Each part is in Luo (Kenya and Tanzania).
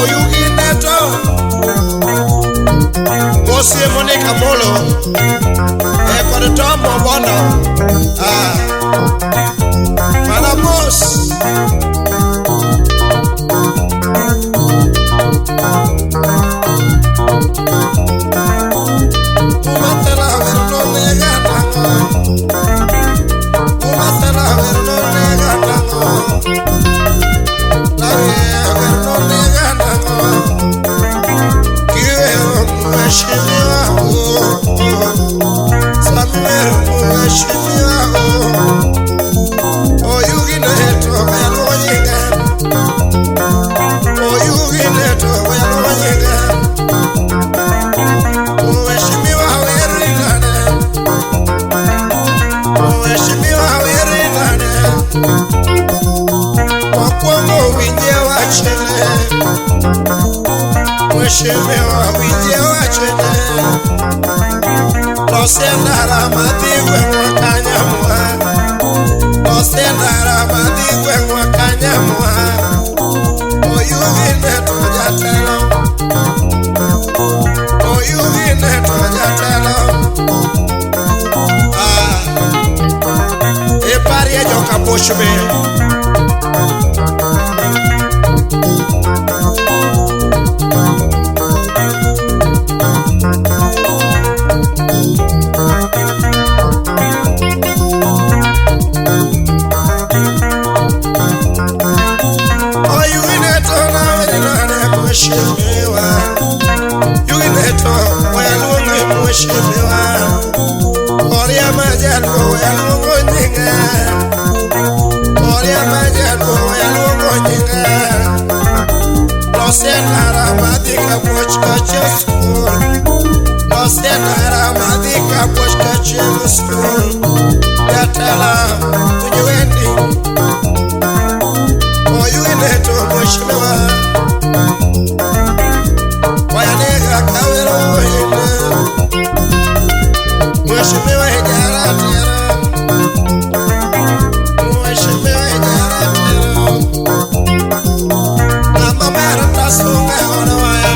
Oyugi neto Mosie Monica Molo e kod Tom Obondo. Ah. Mana mos. Umatela wero nega nango. Umatela wero nega nango. Lawe wero nega nango. Kiwero mheshimiwa oh, oh. Samuel mheshimiwa oh. Oyugi neto yaluwo nyinge. Oyugi neto yaluwo nyinge. Mheshimiwa weri nane. Mheshimiwa weri nane. Mokwongo winje wachne. Mheshimiwa winje wachne. Losie ndara madhi gweng'wa Kanyamwa. Losie ndara madhi gweng'wa Kanyamwa. Oyugi neto jatelo. Oyugi neto jatelo. Ah. Iparie joka Bushbe. Oyugi neto naweri nade mheshimiwa. Yugi neto waluonge mheshimiwa. Oria majaluo waluongo nyinge. Oria majaluo waluongo nyinge. Losie ndara madhi Kabuoch kachie skul. Losie ndara madhi Kabuoch kachie skul. Jatelo winj wendi. Oyugi neto mheshimiwa. Wayanega kawero yende. Mheshimiwa hijaratero. Mheshimiwa hijaratero. Ng'ama ber tasunge od waya.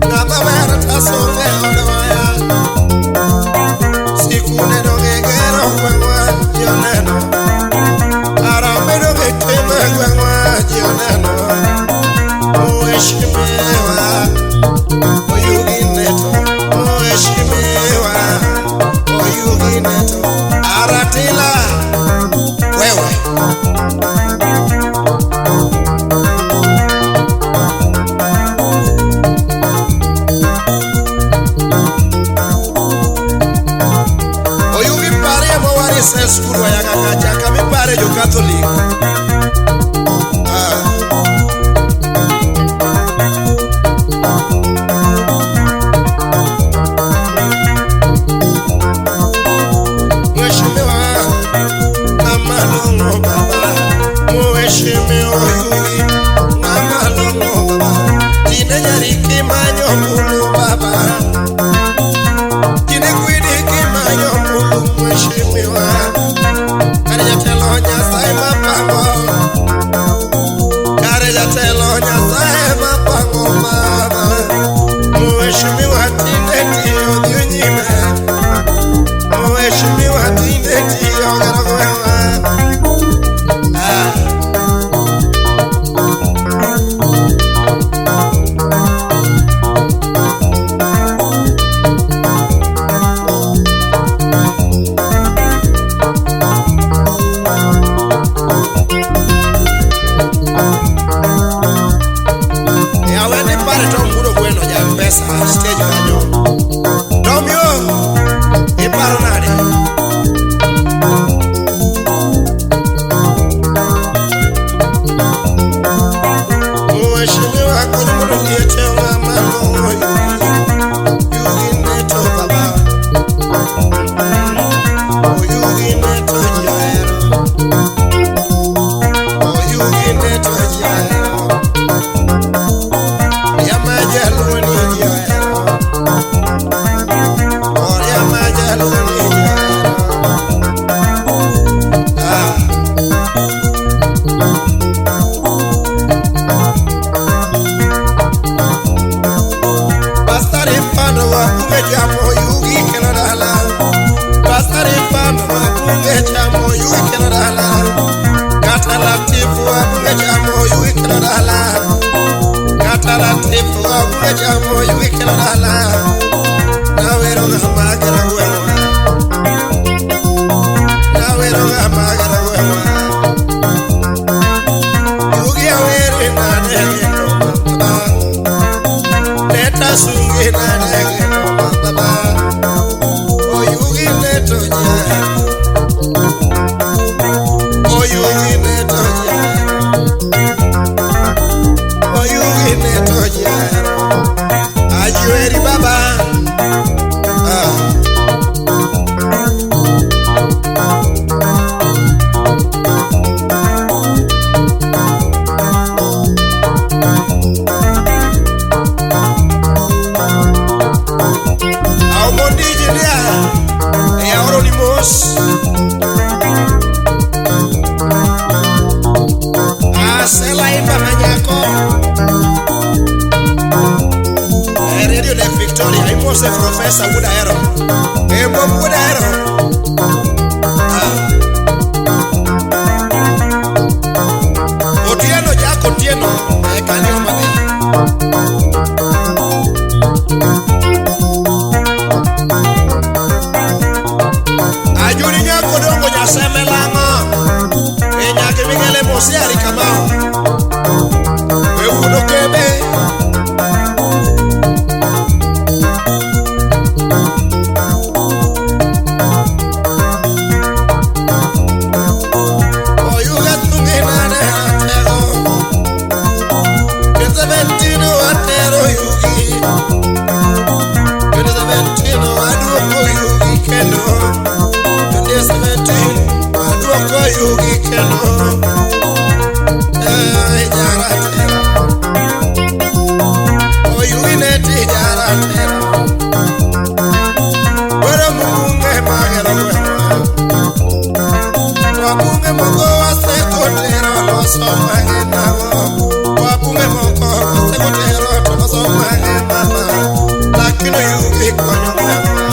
Ng'ama ber tasunge od waya. Sikunde donge gero gweng'wa ji oneno. Harambee donge timo e gweng'wa ji oneno. Mheshimiwa Oyugi neto. Mheshimiwa Oyugi neto. Aratila wewe. Oyugi parie mowarise skul wayaga kacha kamipare jo Catholic. Ah. Mheshimiwa ng'ama long'o baba. Mheshimiwa Oyugi ng'ama long'o baba. Tinde nyariki manyo ombulu baba. Tinde kwidi kimanyo ombulu mheshimiwa. Kar jatelo Nyasaye mapango. Chamo yugi kelo dala. Nawero ng'ama gero gweng'wa. Nawero ng'ama gero gweng'wa. Yugi awere nade geno baba. Neta sungi nade geno baba. Oyugi neto jahero. Oyugi neto jahero. Oyugi neto jahero. Ajueri baba. Ah. Aumondiji ndia e aoro ni mos. Asela imba manyako. E Radio Lake Victoria imose Professor Wuod Ahero. E Bob Wuod Ahero. Ah. Otieno Jack Otieno e kanyo madhi. Ajuri nyako dongo nyaseme lang'o. E nyaki migele mosiari kamao. E wuod Okebe. Oyuga tungi nade atego. 2017 atero yugi. 2017 aduoko yugi kendo. 2017 aduoko yugi kendo. Eh, jaratero. Oyugi ne ti jaratero. Wero mbunge magero gweng'wa. Wabunge moko wasekotero loso mage nago. Wabunge moko wasekotero to loso mage mama. Lakini yugi konyo gweng'wa.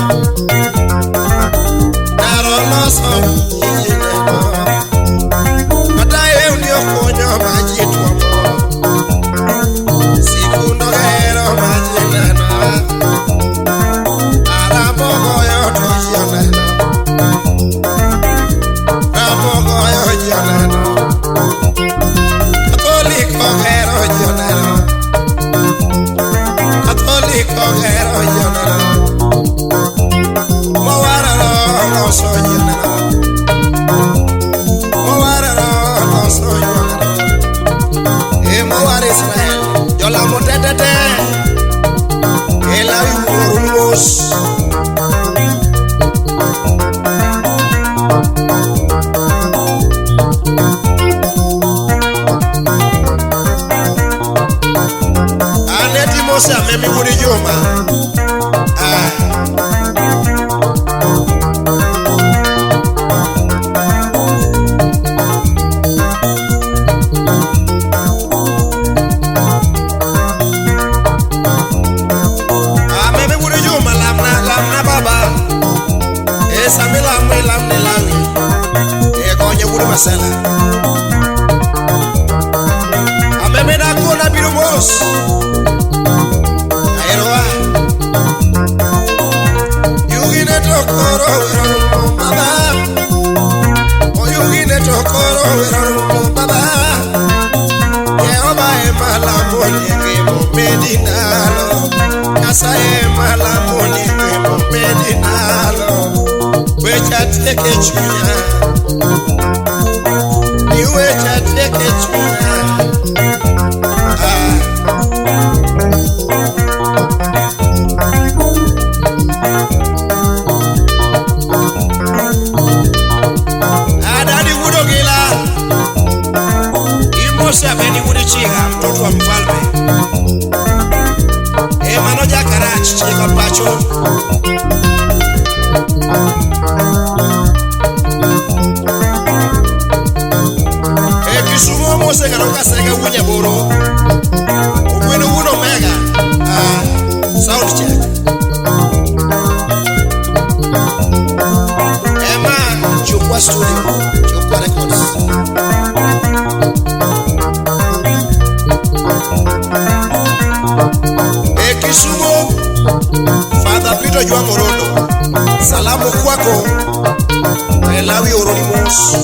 Daro loso ji neno. Matayo ni okonyo ma ji tuomo. Sikundo gero ma ji neno. Aramo goyo to ji oneno. Ramo goyo ji oneno. Katolik ohero ji oneno. Katolik ohero ji oneno. Mowararo loso ji oneno. Mowararo loso ji oneno. E mowar Israel jolamo tetete. Elawi wuoru mos. Aneti mose amemi wuod Juma. Ah. Amemi wuod Juma lamna lamna baba. E sami lamno ilamne lawi. E konye wuod Masela. Amemi dakona biro mos. Aeroa. Yugi ne to koro wero rumo baba. Oyugi ne to koro wero rumo baba. Jehova ema lamo nyinge momedi ndalo. Nyasaye ema lamo nyinge momedi ndalo. Wecha tieke chunya. Ni wecha tieke chunya. Ah. Adadi wuod Ogila. Imose ameni wuod Chiga, mtoto wa mfalme. E mano jakarach chika pacho. E Kisumo mose kano kasega wuod Nyaboro. Lawi oroni mos.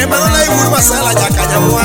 Mano Lawi wuod Masala jakanyamwa.